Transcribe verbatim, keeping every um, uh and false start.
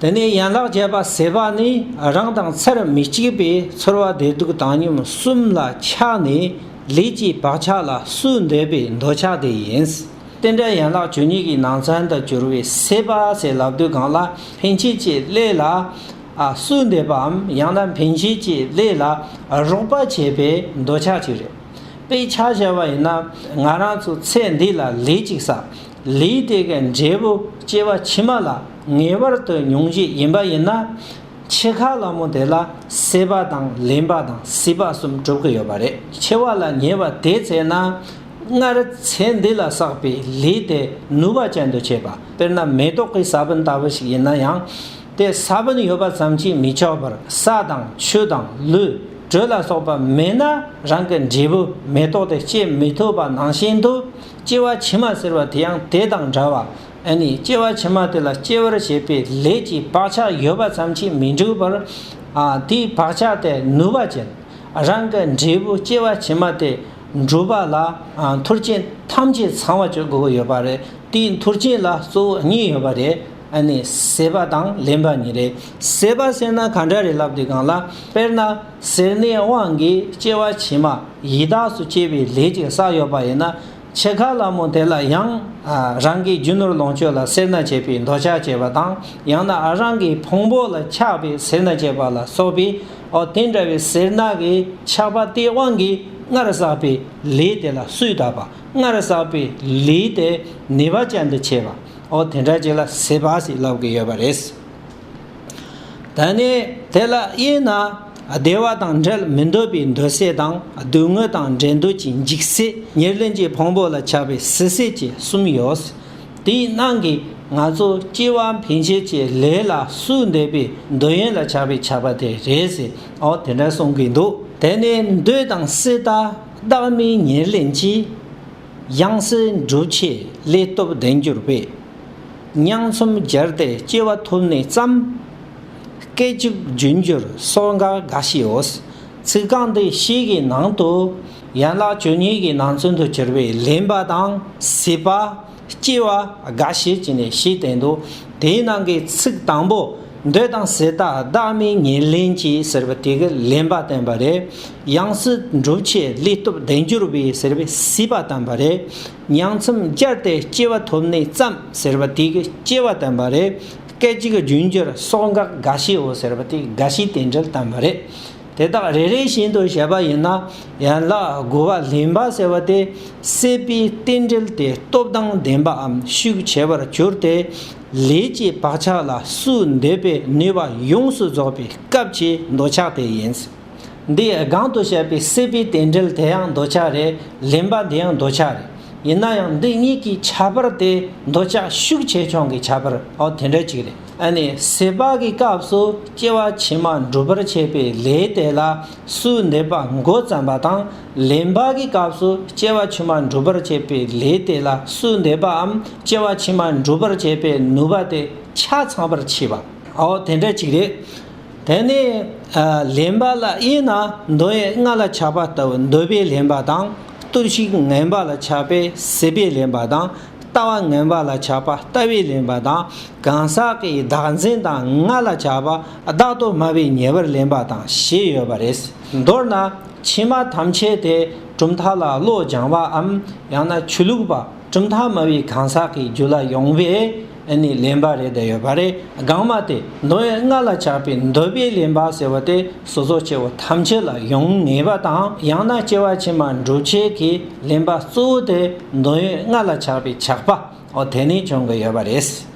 དེ་ནས་ཡན་ལག་བརྒྱད་པ་ཟད་པ་ནི་རང་དང་ཚེ་མི་གཅིག་པའི་ཚོར་བ་བདེ་སྡུག་བཏང་སྙོམས་གསུམ་ལ་ཆགས་ནས་ལས་ཀྱི་བག་ཆགས་ལ་སོས་འདོད་པའི་འདོད་ཆགས་དེ་ཡིན། དེ་འདྲ་ཡན་ལག་བཅུ་གཉིས་ཀྱི་ནང་ཚན་དུ་གྱུར་བའི་ཟད་པ་ཟེར་ལབ་དུས་སྒང་ལ་འཕེན་བྱེད་ཀྱི་ལས་ལ་ཨ་སོས་འདོད་པའམ་ཡང་ན་འཕེན་བྱེད་ཀྱི་ལས་ལ་རོགས་པ་བྱེད་པའི་འདོད་ཆགས་ཅིག་རེད། དཔེ་ཆ་བཞག་པ་ཡིན་ན་ང་རང་ཚོ་ཚེ་འདི་ལ་ལས་ཅིག་བསགས། ལས་དེ་གི་འབྲས་བུ་སྐྱེ་བ་ཕྱི་མ་ལ་ངེས་པར་དུ་མྱོང་བཞིན་ཡིན་པ་ཡིན་ན། འཆི་ཁ་ལ་མོ་དེ་ལ་སྲེད་པ་དང་ལེན་པ་དང་སྲིད་པ་གསུམ་གྲུབ་ཀྱི་ཡོད་པ་རེད། འཆི་བ་ལ་ཉེ་བ་དེ་ཚེ་ན་སྔར་ཚེ་འདི་ལ་བསགས་པའི་ལས་དེ་ནུས་པ་ཅན་དུ་བྱེད་པ། དཔེར་ན་མེ་ཏོག་གི་ས་བོན་ལྟ་བུ་ཞིག་ཡིན་ན་ཡང་། དེ་ས་བོན་ཡོད་པ་ཙམ་གྱིས་མི་ཆོག་པར་ས་དང་ཆུ་དང་ལུད་དྲོད་ལ་སོགས་པ་མེད་ན་རང་གི་འབྲས་བུ་མེ་ཏོག་དེ་སྐྱེ་མི་ཐུབ་པ་ནང་བཞིན་དུ། སྐྱེ་བ་ཕྱི་མ་ཟེར་བ་དེ་ཡང་དེ་དང་འདྲ་བ། ཨ་ནི་སྐྱེ་བ་ཕྱི་མ་དེ་ལ་སྐྱེ་བར་བྱེད་པའི་ལས་ཀྱི་བག་ཆགས་ཡོད་པ་ཙམ་གྱིས་མི་འགྲུབ་པར། ཨ་དེའི་བག་ཆགས་དེ་ནུས་པ་ཅན། རང་གི་འབྲས་བུ་སྐྱེ་བ་ཕྱི་མ་དེ་འགྲུབ་པ་ལ་ཨ་མཐུན་རྐྱེན་ཐམས་ཅད་ཚང་བ་བཅོ་དགོས་ཀྱི་ཡོད་པ་རེད། དེའི་མཐུན་རྐྱེན་ལ་གཙོ་བོ་གཉིས་ཡོད་པ་རེད། ཨ་ནི་སྲེད་པ་དང་ལེན་པ་གཉིས་རེད། སྲེད་པ་ཟེར་ན་ག་འདྲ་རེད་ལབ་དུས་སྒང་ལ། དཔེར་ན་སེར་སྣའི་དབང་གིས་སྐྱེ་བ་ཕྱི་མ་ཡི་དྭགས་སུ་སྐྱེ་བའི་ལས་ཅིག་བསགས་ཡོད་པ་ཡིན་ན། འཆི་ཁ་ལ་མོ་དེ་ལ་ཡང་ཨ་རང་གི་རྒྱུ་ནོར་ལོངས་སྤྱོད་ལ་སེར་སྣ་བྱེད་པའི་འདོད་ཆགས་བྱེད་པ་དང་། ཡང་ན་ཨ་རང་གི་ཕུང་པོ་ལ་ཆགས་པའི་སེར་སྣ་བྱེད་པ་ལ་སོགས་པའི་ཨོ་དེ་འདྲ་བའི་སེར་སྣ་གི་ཆགས་པ་དེའི་དབང་གིས་སྔར་བསགས་པའི་ལས་དེ་ལ་སོས་བཏབ་པ། སྔར་བསགས་པའི་ལས་དེ་ནུས་པ་ཅན་དུ་བྱེད་པ། ཨོ་དེ་འདྲ་ཅིག་ལ་སྲེད་པ་ཞེས་ལབ་ཀྱི་ཡོད་པ་རེད། ད་ནི་དེ་ལ་དབྱེ་ན། བདེ་བ་དང་འབྲལ་མི་འདོད་པའི་འདོད་སྲེད་དང་། སྡུག་བསྔལ་དང་འབྲལ་འདོད་ཀྱི་འཇིགས་སྲེད། ཉེར་ལེན་གྱི་ཕུང་པོ་ལ་ཆགས་པའི་སྲིད་སྲེད་ཀྱི་གསུམ་ཡོད། དེའི་ནང་གི་ང་ཚོ་སྐྱེ་བ་འཕེན་བྱེད་ཀྱི་ལས་ལ་སོས་འདོད་པའི་འདོད་ཡོན་ལ་ཆགས་པའི་ཆགས་པ་དེ་རེད་ཟེར། ཨོ་དེ་འདྲ་གསུང་གི་འདུག་དེ་ནི་འདོད་དང་སྲེད་དག་བདག་མེད་ཉེར་ལེན་གྱིས། ཡང་སྲིད་འགྲུབ་བྱེད་ལས་སྟོབས་ལྡན་གྱུར་པས། ཉིང་མཚམས་སྦྱར་ཏེ་སྐྱེ་བ་ཐོབ་ནས་བརྩམས། སྐད་ཅིག་རྒྱུན་འགྱུར་སྲོག་འགག་རྒ་ཤི་འོ། ཚིག་རྐང་འདི་བཞི་གི་ནང་དུ་ཡན་ལག་བཅུ་གཉིས་ཀྱི་ནང་ཚན་དུ་གྱུར་པའི་ལེན་པ་དང་སྲེད་པ། སྐྱེ་བ། རྒ་ཤི་བྱས་ནས་བཞི་བསྟན་འདུག་དེའི་ནང་གི་ཚིག་དང་པོ། འདོད་དང་སྲེད་དག་བདག་མེད་ཉེར་ལེན་གྱིས་ཟེར་བ་དེ་གི་ལེན་པ་བསྟན་པ་རེད། ཡང་སྲིད་འགྲུབ་བྱེད་ལས་སྟོབས་ལྡན་གྱུར་པས་ཟེར་བའི་སྲེད་པ་བསྟན་པ་རེད། ཉིང་མཚམས་སྦྱར་ཏེ་སྐྱེ་བ་ཐོབ་ནས་བརྩམས་ཟེར་བ་དེ་གི་སྐྱེ་བ་བསྟན་པ་རེད། སྐད་ཅིག་རྒྱུན་འགྱུར་སྲོག་འགག་རྒ་ཤི་འོ་ཟེར་བ་དེ་རྒ་ཤི་རྟེན་འབྲེལ་བསྟན་པ་རེད། དེ་དག་རེ་རེ་བཞིན་དུ་བཤད་པ་ཡིན་ན། ཡན་ལག་དགུ་པ་ལེན་པ་ཟེར་བ་དེ་སྲེད་པའི་རྟེན་འབྲེལ་དེ་སྟོབས་དང་ལྡན་པའམ་ཤུགས་ཆེ་བར་གྱུར་ཏེ། ལས་ཀྱི་བག་ཆགས་ལ་སོས་འདོད་པའི་ནུས་པ་ཡོངས་སུ་རྫོགས་པའི་སྐབས་ཀྱི་འདོད་ཆགས་དེ་ཡིན། འདིའི་སྒང་དུ་བཤད་པའི་སྲེད་པའི་རྟེན་འབྲེལ་དེ་ཡང་འདོད་ཆགས་རེད། ལེན་པ་འདི་ཡང་འདོད་ཆགས་རེད། ཡིན་ན་ཡང་འདི་གཉིས་ཀྱི་ཁྱད་པར་དེ་འདོད་ཆགས་ཤུགས་ཆེ་ཆུང་གི་ཁྱད་པར་ཨོ་དེ་འདྲ་ཅིག་རེད། ཨ་ནི་སྲེད་པ་གི་སྐབས་སུ་སྐྱེ་བ་ཕྱི་མ་འགྲུབ་པར་བྱེད་པའི་ལས་དེ་ལ་སོས་འདོད་པ་འགོ་བརྩམས་པ་དང་། ལེན་པ་གི་སྐབས་སུ་སྐྱེ་བ་ཕྱི་མ་འགྲུབ་པར་བྱེད་པའི་ལས་དེ་ལ་སོས་འདོད་པའམ་སྐྱེ་བ་ཕྱི་མ་འགྲུབ་པར་བྱེད་པའི་ནུས་པ་དེ་ཆ་ཚང་བར་བྱེད་པ་ཨོ་དེ་འདྲ་ཅིག་རེད། དེ་ནས་ཨ་ལེན་པ་ལ་དབྱེ་ན། འདོད་ཡོན་ལྔ་ལ་ཆགས་པ་ལྟ་བུ་འདོད་པས་ལེན་པ་དང་། གཏོར་བཤིག་ངན་པ་ལ་ཆགས་པས་སྲེད་པས་ལེན་པ་དང་། ལྟ་བ་ངན་པ་ལ་ཆགས་པ་ལྟ་བས་ལེན་པ་དང་། གང་ཟག་གི་བདག་འཛིན་དང་ལྔ་ལ་ཆགས་པ་བདག་ཏུ་སྨྲ་བས་ཉེ་བར་ལེན་པ་དང་ཞེས་ཡོད་པ་རེད། མདོར་ན་ཕྱི་མ་ཐམས་ཅད་དེ་གྲུབ་མཐའ་ལ་བློ་སྦྱང་བའམ་ཡང་ན་ཆོས་ལུགས་པ། གྲུབ་མཐའ་སྨྲ་བའི་གང་ཟག་གི་རྒྱུད་ལ་ཡོང་བའི་ཨ་ནི་ལེན་པ་རེད་བསྡད་ཡོད་པ་རེད། སྒང་མ་དེ་འདོད་ཡོན་ལྔ་ལ་ཆགས་པའི་འདོད་པས་ལེན་པ་ཟེར་བ་དེ་སོ་སོ་སྐྱེ་བོ་ཐམས་ཅད་ལ་ཡོང་ངེས་པ་དང་། ཡང་ན་སྐྱེ་བ་ཕྱི་མ་འགྲུབ་བྱེད་ཀྱི་ལེན་པ་གཙོ་བོ་དེ་འདོད་ཡོན་ལྔ་ལ་ཆགས་པའི་ཆགས་པ་འོ་དེ་ནས་བྱུང་གི་ཡོད་པ་རེད།